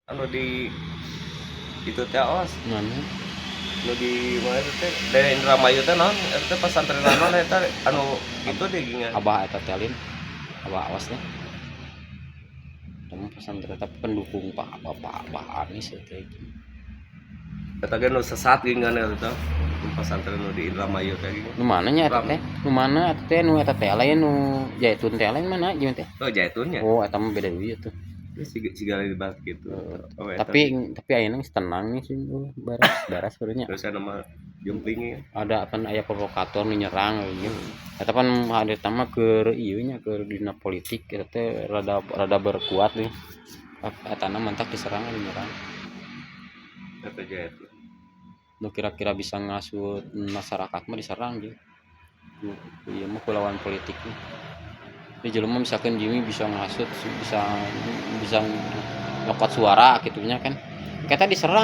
Anu di itu teh, awas. Mana? Nu di mana itu teh, dari Indramayu teh, naon eta teh, pesantren naon eta anu itu deh gini. Abah eta teh lain Abah, awas deh. Kamu pesantren tapi pendukung Pak Bapak Abah Anies ya teh. Eta ge nu sesat gini kan, eta pesantren nu di Indramayu teh gini. Nu mana nya eta Ram. teh? Nu mana eta teh? Nu eta teh lain, nu Jaitun teh lain, mana gimana teh? Oh, Jaitunnya. Oh, eta mah beda deui tuh. Ini siga dibahas gitu. Oh, eta. Tapi ayeuna geus tenang nih sih, oh, baras baras sebenarnya. Terus nama jumplingnya. Ada apa, aya provokator nu nyerang gitu. Eta pan ada mah keur ieu nya, keur dina politik eta teh rada rada berkuat nih. Eta na mantak diserang, anu nyerang. Eta Jaitun. Nu kira-kira bisa ngasut masyarakat mah diserang gitu. Ieu mah ku lawan politik nih. Di jelema misalkan Jimmy bisa ngasut, bisa bisa nyokot suara gitu nya kan. Kita diserang.